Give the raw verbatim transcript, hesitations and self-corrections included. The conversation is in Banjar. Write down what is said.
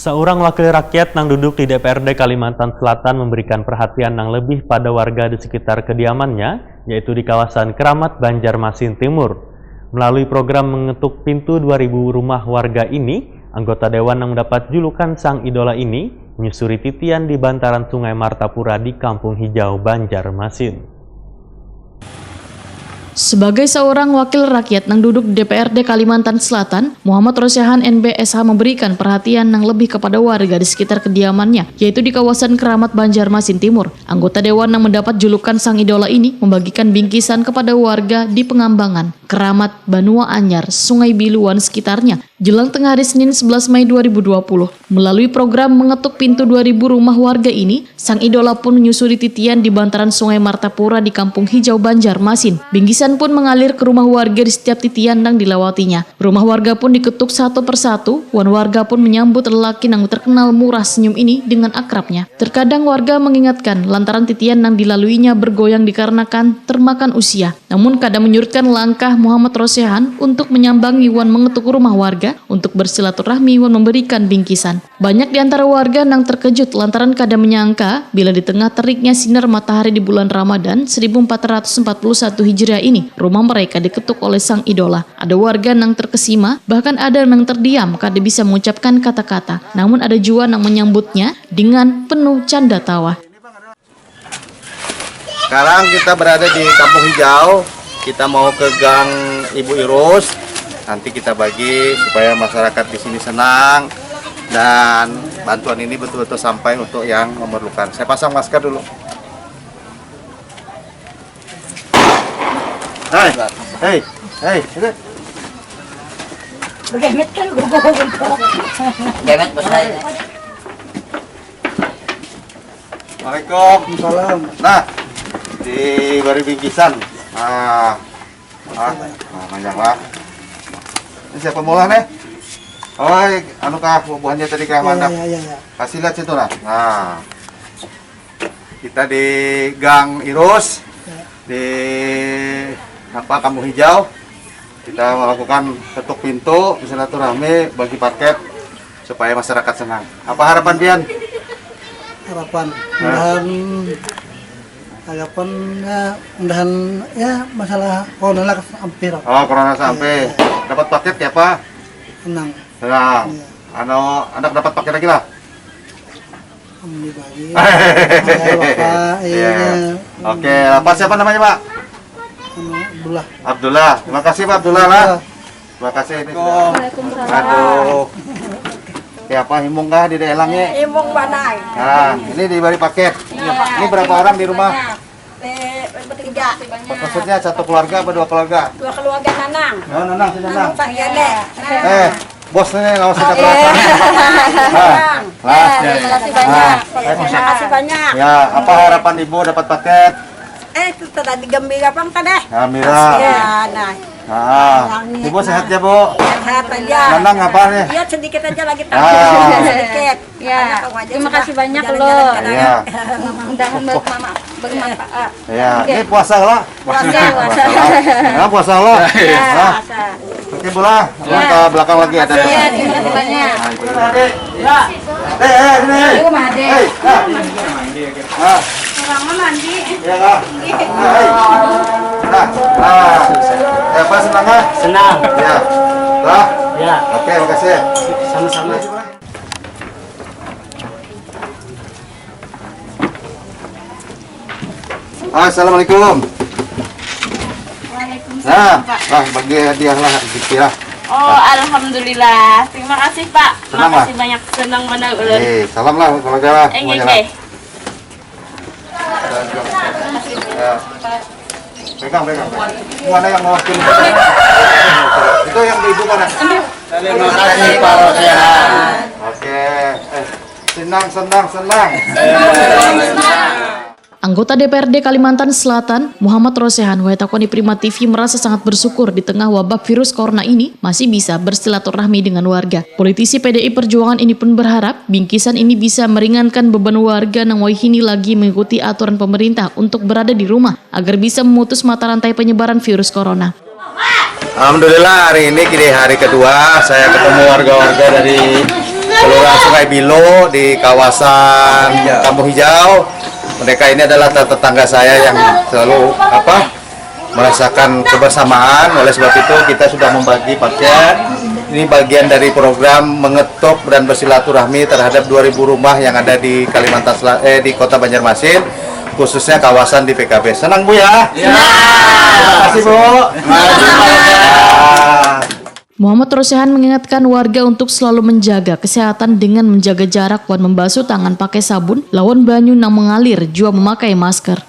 Seorang wakil rakyat nang duduk di D P R D Kalimantan Selatan memberikan perhatian nang lebih pada warga di sekitar kediamannya, yaitu di kawasan Keramat, Banjarmasin Timur. Melalui program Mengetuk Pintu dua ribu Rumah Warga ini, anggota dewan yang mendapat julukan Sang Idola ini menyusuri titian di bantaran Sungai Martapura di Kampung Hijau, Banjarmasin. Sebagai seorang wakil rakyat nang duduk di D P R D Kalimantan Selatan, Muhammad Rosehan, M B S H, memberikan perhatian nang lebih kepada warga di sekitar kediamannya, yaitu di kawasan Keramat, Banjarmasin Timur. Anggota dewan yang mendapat julukan Sang Idola ini membagikan bingkisan kepada warga di Pengambangan, Keramat, Banua Anyar, Sungai Biluan sekitarnya, jelang tengah hari Senin sebelas Mei dua ribu dua puluh. Melalui program Mengetuk Pintu dua ribu Rumah Warga ini, Sang Idola pun menyusuri titian di bantaran Sungai Martapura di Kampung Hijau, Banjarmasin. Bingkisan pun mengalir ke rumah warga di setiap titian nang dilewatinya. Rumah warga pun diketuk satu persatu, wan warga pun menyambut lelaki nang terkenal murah senyum ini dengan akrabnya. Terkadang warga mengingatkan lantaran titian nang dilaluinya bergoyang dikarenakan termakan usia. Namun kada menyurutkan langkah Muhammad Rosehan untuk menyambangi wan mengetuk rumah warga untuk bersilaturahmi wan memberikan bingkisan. Banyak di antara warga nang terkejut lantaran kada menyangka bila di tengah teriknya sinar matahari di bulan Ramadan seribu empat ratus empat puluh satu Hijriah ini, rumah mereka diketuk oleh Sang Idola. Ada warga nang terkesima, bahkan ada nang terdiam kada bisa mengucapkan kata-kata. Namun ada jua nang menyambutnya dengan penuh canda tawa. Sekarang kita berada di Kampung Hijau, kita mau ke gang Ibu Irus. Nanti kita bagi supaya masyarakat di sini senang dan bantuan ini betul-betul sampai untuk yang memerlukan. Saya pasang masker dulu. Hai, hai, hai, hai. Begemet kan gugur gitu. Begemet bos saya. Assalamualaikum. Salam. Nah, diberi bingkisan. Ah, ah, nah, panjang lah. Ini siapa mula nih? Oh, anu kah buahnya tadi kah mana? Ya, ya, ya. Kasih lihat situ lah. Nah, kita di Gang Irus, ya, di apa Kampung Hijau. Kita melakukan ketuk pintu, silaturahmi, bagi paket supaya masyarakat senang. Apa harapan pian? Harapan mudahan harapannya mudahan ya masalah corona lah hampir. Oh, corona sampai. Ya. Dapat paket ya, Pak? Senang. Senang. Ya. Anu, anak dapat paket lagi lah. Bagi-bagi. Ada bapak, iya. Ya. Oke, apa siapa namanya, Pak? Abdullah. Abdullah. Terima kasih, Pak Abdullah lah. Terima kasih ini sudah. Aduh. Siapa himung kah di daerahnya? Himung banai. Nah, ini diberi paket. Ini berapa orang di rumah? Tiga. Maksudnya satu keluarga apa dua keluarga? Dua keluarga nanang. Oh, nanang, si nanang. Eh, bos ini nggak usah keluar. Nah, terima kasih banyak. Terima kasih banyak. Ya, apa harapan ibu dapat paket? Eh, itu tadi gembira pang tadi. Gembira. Ya, nah. Ah, ibu sehat ya bu? Sehat aja. Nanang apa nih? Iya sedikit aja lagi tapi ah. Sedikit. Ya, terima kasih banyak loh. Ya. Mudahan buat mama bermanfaat. Ya, ini puasa lah. Puasa, puasa. Nah, puasa lah. Ya, puasa. Oke, bola. Ya. Ke belakang lagi ada. Iya, terima kasih banyak. Nah, itu. Ya. Eh, eh, ini. Itu mah ada. Hei, nah. Nah. Orang mandi. Ya, lah. Nah, nah. Ya, apa senang ah? Senang. Ya. Lah. Ya. Oke, makasih. Sama-sama. Assalamualaikum. Waalaikumsalam, nah, Pak. Nah, bagi hadiah lah, rezeki lah. Oh, nah. Alhamdulillah. Terima kasih, Pak. Senang, makasih banyak. Senang benar ulun. Eh, salam lah keluarga lah. Enggak, enggak. Ya. Pegang, pegang. Mana yang mau kirim? Itu yang ibu mana? Terima kasih Pak Rosehan. Oke. Eh, senang, senang, senang. Anggota D P R D Kalimantan Selatan, Muhammad Rosehan, wae takoni Prima T V, merasa sangat bersyukur di tengah wabah virus corona ini masih bisa bersilaturahmi dengan warga. Politisi P D I Perjuangan ini pun berharap bingkisan ini bisa meringankan beban warga nang wayahini lagi mengikuti aturan pemerintah untuk berada di rumah agar bisa memutus mata rantai penyebaran virus corona. Alhamdulillah hari ini kini hari kedua saya ketemu warga-warga dari Kelurahan Sungai Bilo di kawasan Kampung Hijau. Mereka ini adalah tetangga saya yang selalu apa merasakan kebersamaan. Oleh sebab itu kita sudah membagi paket. Ini bagian dari program mengetuk dan bersilaturahmi terhadap dua ribu rumah yang ada di Kalimantan Selatan, eh, di Kota Banjarmasin, khususnya kawasan di P K B. Senang Bu ya? Ya. Terima kasih Bu. Muhammad Rosehan mengingatkan warga untuk selalu menjaga kesehatan dengan menjaga jarak wan membasuh tangan pakai sabun lawan banyu nang mengalir jua memakai masker.